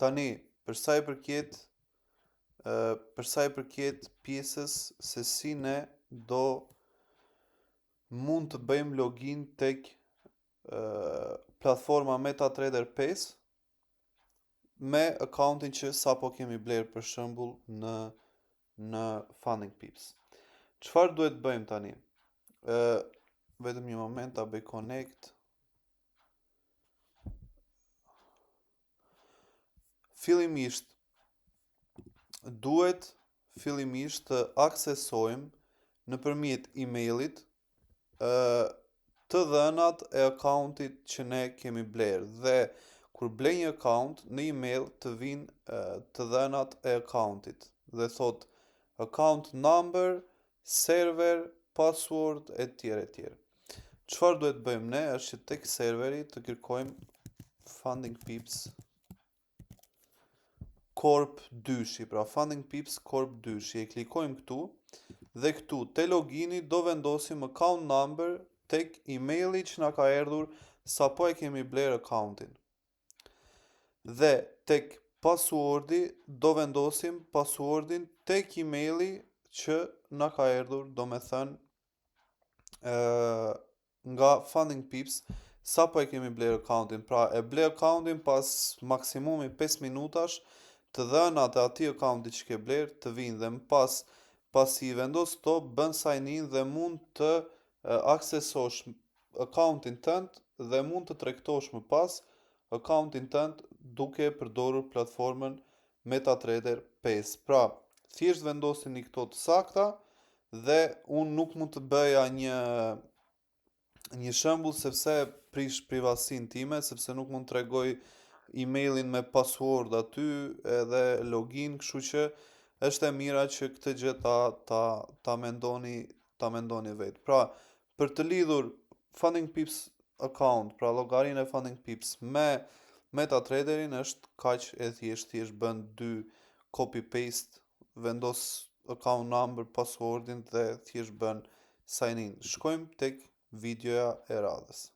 Tani, për sa i përket për sa i përket pjesës se si ne do mund të bëjmë login tek platforma MetaTrader 5 me accountin që sapo kemi bler, për shembull, në Funding Pips. Çfarë duhet bëjmë tani? Vetëm një moment, ta bëj connect. Fillimisht duhet fillimisht të aksesojmë nëpërmjet emailit të dhënat e accountit që ne kemi blerë, dhe kur blej një account, në email të vinë të dhënat e accountit dhe thot account number, server, password e tjerë e tjerë. Çfarë duhet bëjmë ne është që tek serveri të kërkojmë Funding Pips Corp 2, pra Funding Pips Corp 2. E klikojmë këtu dhe këtu te logini do vendosim account number tek emaili që na ka erdhur sapo e kemi bler accountin. Dhe tek passwordi do vendosim passwordin tek emaili që na ka erdhur, do me thënë, nga Funding Pips sapo e kemi bler accountin. Pra, e ble accountin, pas maksimumi 5 minutash të dhënat e atij accounti që ke bler të vinë dhe më pas, pasi i vendos këto, bën sign in dhe mund të aksesosh accountin tënd dhe mund të tregtosh më pas accountin tënd duke përdorur platformën MetaTrader 5. Pra, thjesht vendosini këto të sakta dhe unë nuk mund të bëja një shembull sepse prish privacinë time, sepse nuk mund të tregoj emailin me password aty edhe login, kështu që është e mira që këtë gjë ta mendoni vetë. Pra, për të lidhur Funding Pips account, pra llogarinë e Funding Pips me MetaTraderin, është kaq e thjeshtë, thjesht bën dy copy paste, vendos account number, passwordin dhe thjesht bën sign in. Shkojmë tek videoja e radhës.